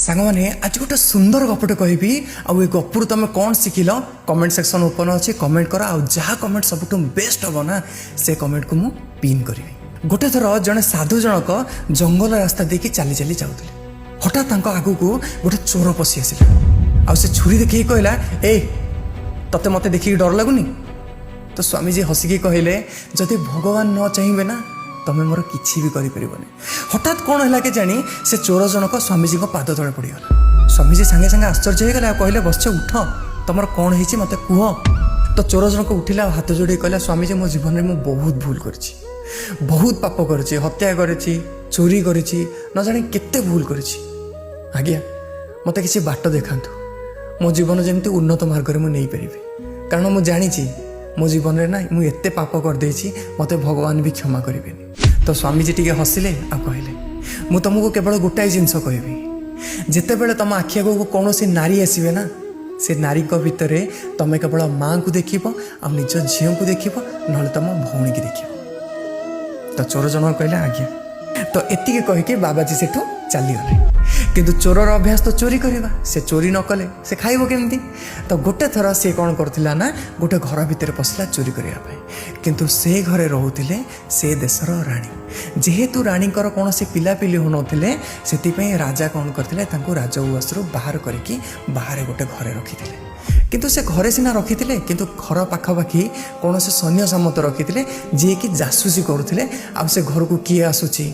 ସାଙ୍ଗମାନେ, ଆଜି ଗୋଟେ ସୁନ୍ଦର ଗପଟେ କହିବି। ଆଉ ଏ ଗପରୁ ତମେ କ'ଣ ଶିଖିଲ, କମେଣ୍ଟ ସେକ୍ସନ୍ ଓପନ୍ ଅଛି, କମେଣ୍ଟ କର। ଆଉ ଯାହା କମେଣ୍ଟ ସବୁଠୁ ବେଷ୍ଟ ହେବ ନା, ସେ କମେଣ୍ଟକୁ ମୁଁ ପିନ୍ କରିବି। ଗୋଟେ ଥର ଜଣେ ସାଧୁ ଜଣକ ଜଙ୍ଗଲ ରାସ୍ତା ଦେଇକି ଚାଲି ଚାଲି ଯାଉଥିଲେ। ହଠାତ୍ ତାଙ୍କ ଆଗକୁ ଗୋଟେ ଚୋର ପଶି ଆସିଲା ଆଉ ସେ ଛୁରୀ ଦେଖିକି କହିଲା, "ଏ, ତତେ ମୋତେ ଦେଖିକି ଡର ଲାଗୁନି?" ତ ସ୍ୱାମୀଜୀ ହସିକି କହିଲେ, "ଯଦି ଭଗବାନ ନ ଚାହିଁବେ ନା, ତମେ ମୋର କିଛି ବି କରିପାରିବନି।" ହଠାତ୍ କ'ଣ ହେଲା କେଜାଣି, ସେ ଚୋର ଜଣକ ସ୍ୱାମୀଜୀଙ୍କ ପାଦ ତଳେ ପଡ଼ିଗଲା। ସ୍ୱାମୀଜୀ ସାଙ୍ଗେ ସାଙ୍ଗେ ଆଶ୍ଚର୍ଯ୍ୟ ହେଇଗଲେ ଆଉ କହିଲେ, "ବତ୍ସ, ଉଠ, ତମର କ'ଣ ହେଇଛି ମୋତେ କୁହ।" ତ ଚୋର ଜଣକ ଉଠିଲା ଆଉ ହାତ ଯୋଡ଼ିକି କହିଲା, "ସ୍ୱାମୀଜୀ, ମୋ ଜୀବନରେ ମୁଁ ବହୁତ ଭୁଲ କରିଛି, ବହୁତ ପାପ କରିଛି, ହତ୍ୟା କରିଛି, ଚୋରି କରିଛି, ନ ଜାଣି କେତେ ଭୁଲ କରିଛି। ଆଜ୍ଞା, ମୋତେ କିଛି ବାଟ ଦେଖାନ୍ତୁ, ମୋ ଜୀବନ ଯେମିତି ଉନ୍ନତ ମାର୍ଗରେ ମୁଁ ନେଇପାରିବି। କାରଣ ମୁଁ ଜାଣିଛି, ମୋ ଜୀବନରେ ନା ମୁଁ ଏତେ ପାପ କରିଦେଇଛି, ମୋତେ ଭଗବାନ ବି କ୍ଷମା କରିବେନି।" ତ ସ୍ୱାମୀଜୀ ଟିକେ ହସିଲେ ଆଉ କହିଲେ, "ମୁଁ ତୁମକୁ କେବଳ ଗୋଟାଏ ଜିନିଷ କହିବି। ଯେତେବେଳେ ତୁମ ଆଖି ଆଗକୁ କୌଣସି ନାରୀ ଆସିବେ ନା, ସେ ନାରୀଙ୍କ ଭିତରେ ତମେ କେବଳ ମାଆଙ୍କୁ ଦେଖିବ ଆଉ ନିଜ ଝିଅଙ୍କୁ ଦେଖିବ, ନହେଲେ ତୁମ ଭଉଣୀକି ଦେଖିବ।" ତ ଚୋର ଜଣକ କହିଲେ, "ଆଜ୍ଞା।" ତ ଏତିକି କହିକି ବାବାଜୀ ସେଠୁ ଚାଲିଗଲେ। କିନ୍ତୁ ଚୋରର ଅଭ୍ୟାସ ତ ଚୋରି କରିବା। ସେ ଚୋରି ନ କଲେ ସେ ଖାଇବ କେମିତି? ତ ଗୋଟେ ଥର ସିଏ କ'ଣ କରୁଥିଲା ନା, ଗୋଟେ ଘର ଭିତରେ ପଶିଲା ଚୋରି କରିବା ପାଇଁ। କିନ୍ତୁ ସେ ଘରେ ରହୁଥିଲେ ସେ ଦେଶର ରାଣୀ। ଯେହେତୁ ରାଣୀଙ୍କର କୌଣସି ପିଲାପିଲି ହେଉନଥିଲେ, ସେଥିପାଇଁ ରାଜା କ'ଣ କରିଥିଲେ, ତାଙ୍କୁ ରାଜଉଆସରୁ ବାହାର କରିକି ବାହାରେ ଗୋଟେ ଘରେ ରଖିଥିଲେ। କିନ୍ତୁ ସେ ଘରେ ସିନା ରଖିଥିଲେ, କିନ୍ତୁ ଘର ପାଖାପାଖି କୌଣସି ସୈନ୍ୟ ସାମନ୍ତ ରଖିଥିଲେ, ଯିଏକି ଜାସୁସି କରୁଥିଲେ। ଆଉ ସେ ଘରକୁ କିଏ ଆସୁଛି,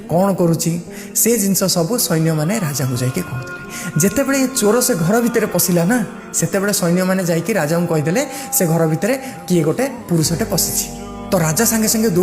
କ'ଣ କରୁଛି, ସେ ଜିନିଷ ସବୁ ସୈନ୍ୟମାନେ ରାଜାଙ୍କୁ ଯାଇକି କହୁଥିଲେ। ଯେତେବେଳେ ଏ ଚୋର ସେ ଘର ଭିତରେ ପଶିଲା ନା, ସେତେବେଳେ ସୈନ୍ୟମାନେ ଯାଇକି ରାଜାଙ୍କୁ କହିଦେଲେ, ସେ ଘର ଭିତରେ କିଏ ଗୋଟେ ପୁରୁଷଟେ ପଶିଛି। ତ ରାଜା ସାଙ୍ଗେ ସାଙ୍ଗେ ଦୌଡ଼ି